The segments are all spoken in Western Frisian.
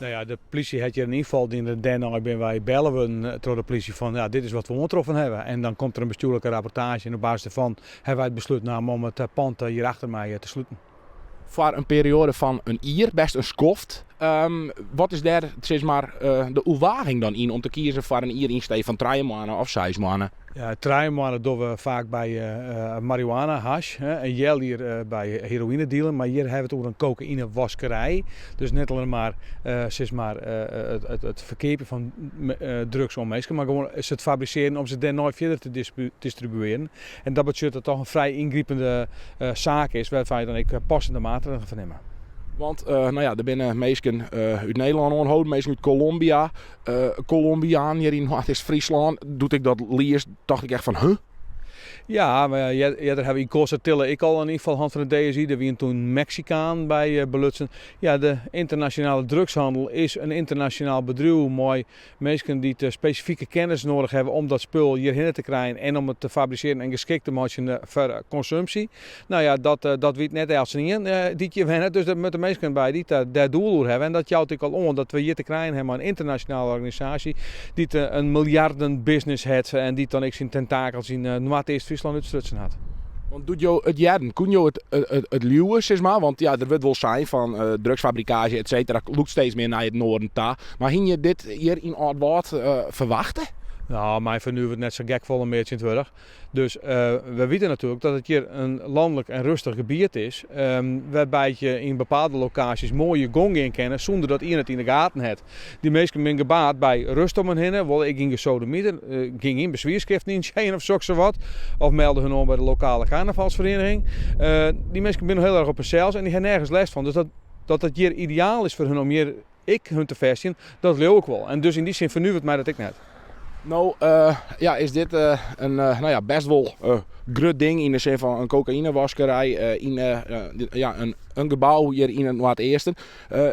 No ja, de plysje hat hjir in ynfal dien en dêrnei binne wy belle wurden troch de plysje fan ja, dit is wat we oantroffen hawwe. En dan komt der in bestjoerlike rapportaazje en op basis dêrfan hawwe wy it beslút naam om it pand hjir achter my te sluten. Foar in perioade fan in jier, best in skoft. Wat is dêr sis mar de oerwaging dan yn om te kiezen foar in jier yn stee fan 3 moanne of 6 moanne? Ja, 3 moanne dogge we faak by marihuana, hasj, in healjier by heroïne dealen, mar hjir hawwe we it oer in kokaïnewaskerij. Dus net allinne mar sis mar it ferkeapjen fan drugs oan minsken, mar gewoan se it fabrisearjen om se dêrnei fierder te distribuearjen. En dat betsjut dat it toch in frij yngripende saak is, wêr't wy dan ek passende maatregelen foar nimme. Want no ja, der binne minsken út Nederlân oanholden, minsken út Kolombia, Kolombiaan hjir yn Noardeast-Fryslân. Doe't ik dat lies, tocht ik echt fan huh? Ja, mar earder hawwe we yn Koatstertille ek al in ynfal hân fan de DSI. Dêr wienen toen Meksikanen by belutsen. Ja, de ynternasjonale drugshannel is in ynternasjonaal bedriuw mei minsken dy't spesifike kennis nedich hawwe om dat spul hjirhinne te krijen en om it te fabrisearjen en geskikt te meitsjen foar konsumpsje. No ja, dat wit net eltsenien dy't hjir wennet, dus der moatte minsken by dy't dêr doel oer hawwe. En dat jout ek al oan dat we hjir te krijen hawwe mei in ynternasjonale organisaasje dy't in miljardenbusiness hat en dy't dan ek syn tentakels yn Noardeast-Fryslân útstrutsen hat. Want doe't jo it hearden, koenen jo it leauwe, sis mar? Want ja, der wurdt wol sein fan drugsfabrikaazje et cetera lûkt steeds mear nei it noarden ta. Mar hiene je dit hjir yn Aldwâld ferwachte? No, my fernuveret net sa gek folle mear tsjintwurdich. Dus we witte natuerlik dat it hjir in lanlik en rêstich gebiet is, wêrby't je yn bepaalde lokaasjes moai je gong gean kinne sûnder dat ien it yn de gaten hat. Dy minsken binne gebaat by rêst om hun hinne, wolle ek gjin gesodemiter, gjin gjin beswierskriften yntsjinje of soksawat, of melde hun oan by de lokale karnavalsferieniging. Dy minsken binne hiel erch op hunsels en dy ha nergens lêst fan. Dus dat it hjir ideaal is foar hun om hjir ek hun te fêstigjen, dat leau ik wol. En dus yn dy sin fernuveret my dat ek net. No ja, is dit in no ja, best wol grut ding yn de sin fan in kokaïnewaskerij yn ja, in gebou hjir yn it Noardeasten.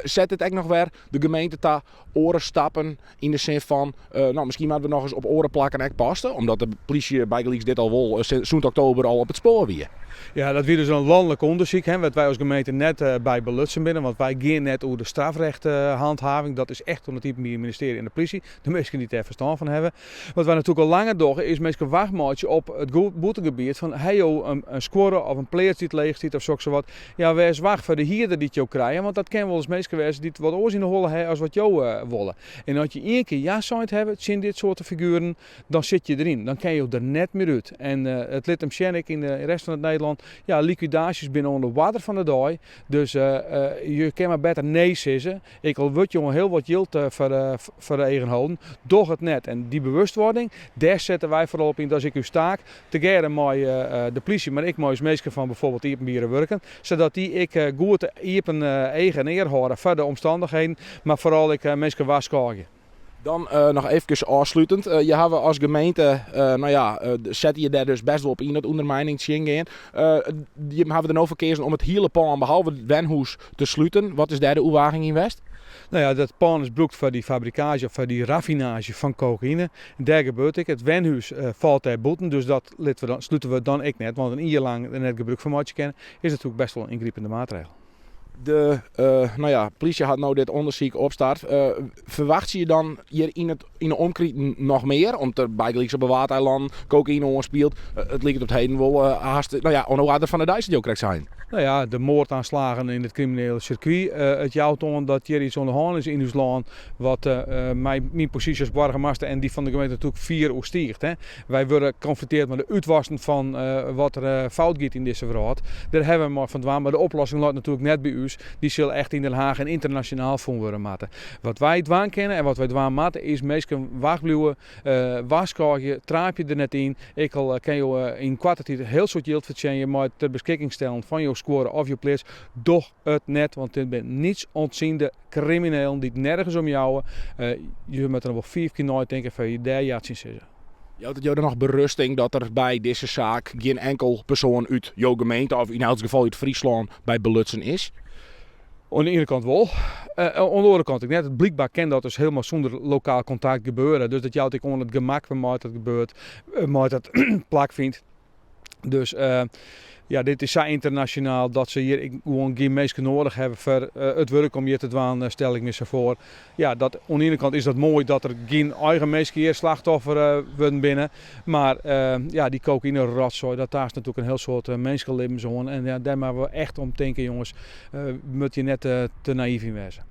Set dit ek noch wer de gemeente ta oare stappen yn de sin fan, no, miskien moatte we noch ris op oare plakken ek passe, omdat de plysje bygelyks dit al wol sûnt oktober al op it spoar wie? Ja, dat wie dus in lanlik ûndersyk, hè, wêr't wy as gemeente net by belutsen binne, want wy gean net oer de strafrechthandhaving. Dat is echt oan it Iepenbier Ministearje en de plysje, de minsken dy't dêr ferstân fan hawwe. Wat wy natuerlik al langer dogge, is minsken wach meitsje op it bûtengebiet fan ha jo in skuorre of in pleats dy't leech stiet of soksawat. Ja, wês wach foar de hierder dy't jo krije, want dat kin wolris minsken wêze dy't wat oars yn de holle ha as wat jo wolle. En as je ien kear ja sein hawwe tsjin dit soarte figueren, dan sit je deryn. Dan kinne jo der net mear út. En it lit him sjen ek yn de rest fan it Nederlân. Ja, likwidaasjes binne oan de oarder fan de dei. Dus je kinne mar better nee sizze. Ek al wurdt jo hiel wat jild foar de eagen holden, doch it net. En dy bewustwording, dêr sette wy foaral op yn. Dat is ek ús taak, tegearre mei de plysje, mar ek mei ús minsken fan bijvoorbeeld iepenbiere wurken, sadat dy ek goed iepen eagen en ear hâlde foar de omstannichheden, mar foaral ek minsken warskôgje. Dan noch eefkes ôfslutend. Je hawwe as gemeente, no ja, sette je dêr dus best wol op yn, dat ûndermijning tsjingean. Je hawwe der no foar keazen om it hiele pân, behalve it wenhûs, te sluten. Wat is dêr de oerwaging yn west? No ja, dat pân is brûkt foar dy fabrikaazje of foar dy raffinaazje fan kokaïne. Dêr gebeurt ek. It wenhûs falt dêr bûten, dus dat litte we dan, slute we dan ek net. Want in jier lang der net gebrûk fan meitsje kinne, is natuerlik best wol in yngripende maatregel. De no ja, plysje hat no dit ûndersyk opstart. Ferwachtsje je dan hjir yn it, yn de omkriten noch mear? Om't der bygelyks op de Waadeilannen kokaïne oanspielt. It liket op 't heden wol hast, no ja, oan de oarder fan de dei, sa't jo krekt seinen. No ja, de moardaanslagen yn it kriminele sirkwy. It jout oan dat hjir iets oan de hân is yn ús lân wat myn posysje as boargemaster en dy fan de gemeente natuerlik fier oerstiicht. Hè. Wy wurde konfronteard mei de útwassen fan wat der fout giet yn dizze wrâld. Dêr hawwe we mei fan dwaan, mar de oplossing leit natuerlik net by ús. Dy sil echt yn Den Haag en ynternasjonaal fûn wurde moatte. Wat wy dwaan kinne en wat wy dwaan moatte is minsken wach bliuwe, warskôgje, traapje der net yn. Ek al kinne jo yn koarte tiid in hiel soad jild fertsjinje mei it ter beskikking stellen fan jo skuorre of jo pleats, doch it net, want dit binne niets ûntsiende kriminelen dy't nergens om jouwe. Je moatte der wol 5 kear neitinke foar je dêr ja tsjin sizze. Jout it jo dan noch berusting dat der by dizze saak gjin enkel persoan út jo gemeente of yn elts gefal út Fryslân by belutsen is? Oan de iene kant wol, oan de oare kant ek net. Blykber kin dat dus hielendal sûnder lokaal kontakt gebeure. Dus dat jout ek oan it gemak wêrmei't dat gebeurt, wêrmei't dat plakfynt. Dus Ja, dit is sa ynternasjonaal dat se hjir ek gewoan gjin minsken nedich hawwe foar it wurk om hjir te dwaan, stel ik my sa foar. Ja, dat, oan de iene kant is dat moai dat der gjin eigen minsken hjir slachtoffer wurden binne. Mar ja, dy kokaïne rotsoai, dat taast natuerlik in hiel soad minskelibbens oan. En ja, dêr moatte we echt om tinke, jonges. Moatte je net te nayf yn wêze.